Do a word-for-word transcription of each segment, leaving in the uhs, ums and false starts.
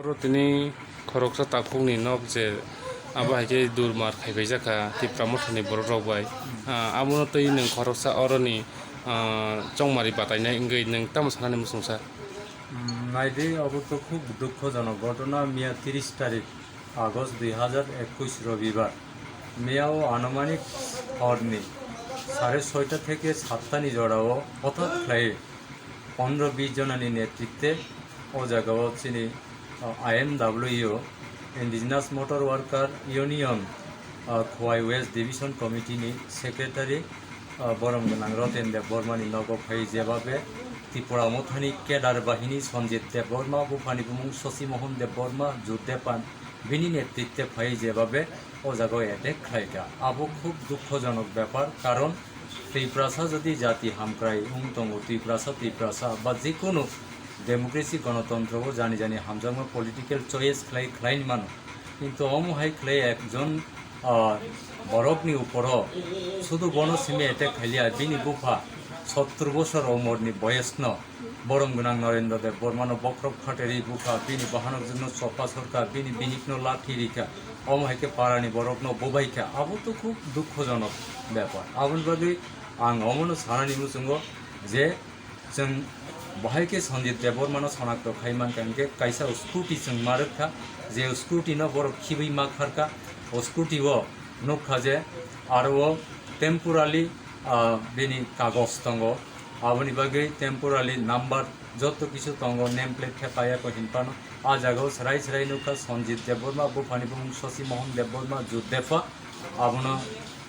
Oro tini khoroksa takhukni nok je abo hai khe durmar khaibaijak kha Tipra Mothani borok rok bai. Ah, abono twi nwng khoroksa oroni, ah, chongmari batainai wngwi nwng tamo sanani muchung sa? Hmm, naidi, obo to khub dukhojonok ghotona. Miya tiris tarik August dui hajar ekush Robibar. Miya o anumanik horni sare soita theke satta ni jorao hothat khlai pondro bis jonani netritwe o jagao chini, ah, I M W, Indigenous Motor Worker Union, ah, Khowai West Division Committee ni Secretary, ah, borom gwnang Roten Debbarma ni nogo phai, jebabe Tipra Mothani cadre bahini Sanjit Debbarma, buphani bumung Shashi Mohan Debbarma, Jut Depan, bini netritwe phai jebabe o jagao attack khlai kha. Abo khub dukhojonok bepar, karon Tiprasa jodi jati hamkrai wng tongo, Tiprasa, Tiprasa ba jikunu democracy, gonotontro o jani jani hamjakma political choice khlai, khlai mano. Kintu omo hai khlai ekjon, ah, borokni uporo sudu bono simi attack khailiya, bini bupha sottur bosor umorni boyesno borom gwnang Narendra Debbarmano bokhorok phateri bukha, bini bahanokjwkno chopa sorkha, bini binikno lathi rikha, omo hai khe parani borokno bubaikha. Abo to khub dukhojonok bepar. Aboni bagwi ang omono sanani muchungo je chwng bahai khe Sanjit Debbarmano sonakto khai mankha, hinkhe kaisa scooty chwng ma rwkha, je scooty no borok khibwi ma kharkha, o scooty o nukha je aro o temporary, ah, bini kagoj tongo, aboni bagwi temporary number joto kisu tongo, name plate khe paiya ko hinphano. A jagao swrai swrai nukha Sanjit Debbarma, buphani bumung Shashi Mohan Debbarma, Jut Depa, abono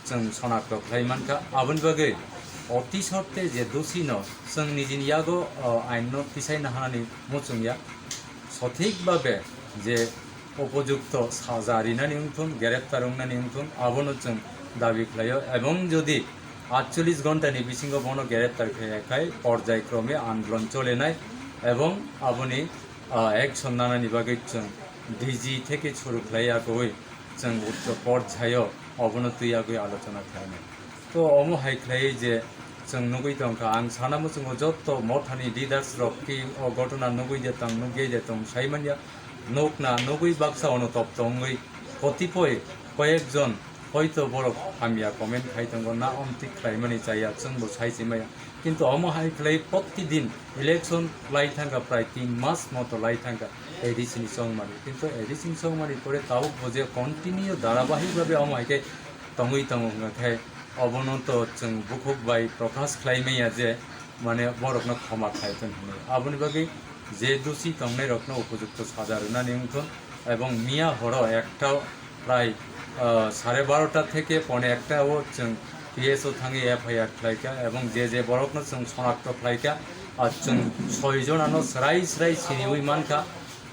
chwng sonakto khlai mankha. Aboni bagwi oti sotte je dusino chwng nijini yago, o, ainno tisai nahanani muchungya, sothik babe je upojukto saja rinani wngthun, greptar wngnani wngthun, abono chwng dabi khlaio. Ebong jodi atchollish ghontani bisingo bono greptar khaiya khai porjai krome andolon cholenai ebong aboni, ah, action nanani bagwi chwng D G theke suru khlai yakowi chwng uccho porjaio obono twi yagwi alochona khlainai. To omo hai khlaiwi je chwng nugwi tongkha, ang sana muchungo jotto mothani leaders rok ki o ghotona nugwi de tong, nugwi de tong sai manya. Nukna nugwi baksa ono top tongwi kotipoi koyekjon hoito borok hamya comment khai tongo, na omtwi khlaimani chaya chwngbo sai se maya. Kintu omo hai khlai protidin election lai thangkha, prai tin mas moto lai thangkha A D C ni chongmani. Kintu A D C ni chongmani pore tabuk bo je continue dharabahik bhabe omo hai khe tongwi tongo hwnkha khe obono to chwng bukhuk bai prokash khlai maya je mane borokno khoma khlai thun hwnwi. Aboni bagwi je dusi tongnairokno upojukto saja rwnani wngthun, ebong miya horo ekta prai, ah, sare barota theke pone ekta o chwng P S o thangwi F I R khlaikha, ebong je je borokno chwng sonakto khlaikha, ah, chwng soi jonano swrai swrai siniwi mankha,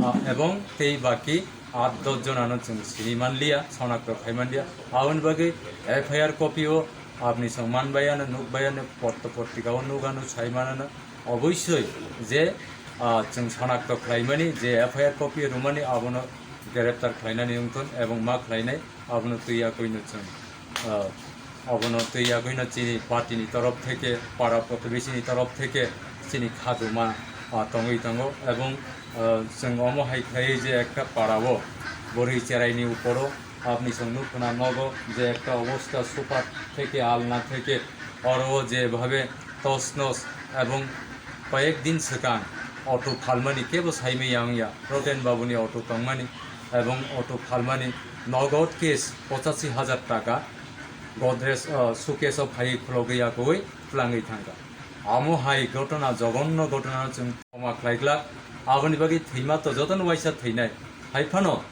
ah, ebong tei baki at dos jonano chwng sini manliya, sonakto khai manliya. Aboni bagwi F I R copy o apni chwng manbaiya no, nukbaiya no, potto potrika o nugano, sai manano. Oboisoi je, ah, chwng sonakto khlaimani, je F I R copy rwmani, abono greptar khlainani wngthun ebong ma khlainai, abono twi yakoino chwng, ah, obono twi yakoino chini party ni torof theke, para protibesi ni torof theke chini khajuma, ah, tongwi tongo. Ebong, ah, chwng omo hai khlaiwi je ekta para o bwrwi cherai ni uporo apni chwng nukna nogo je ekta obostha super theke alna theke oro o je bhabe tosnos ebong koyek din swkang auto phalmani kebo saimaya wngya, Roten Babuni auto tongmani ebong auto phalmani nogod cash pochashi hajar taka Godrej, ah, suitcase o phaiwi khulogwi yakowi twlangwi thangkha. Amo hai ghotona, jogonno ghotona chwng khoma khlai glak. Aboni bagwi thwima to jotono waisa thwinai. Hai phano,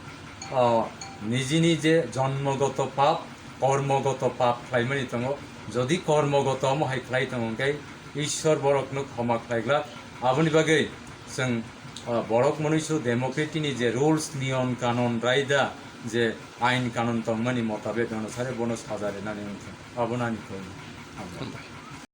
ah, nijini je jonmogoto pap, kormogoto pap khlaimani tongo. Jodi kormogoto omo hai khlai tongo, hwnkhe Ishwar borokno khoma khlai glak. Aboni bagwi chwng, ah, borok mwnwisu democracy ni je rules, niyon kanon, raida, je ain kanon tongmani motabek ano sare bono saja rinani wngkha. Abono ani koi. Hambai.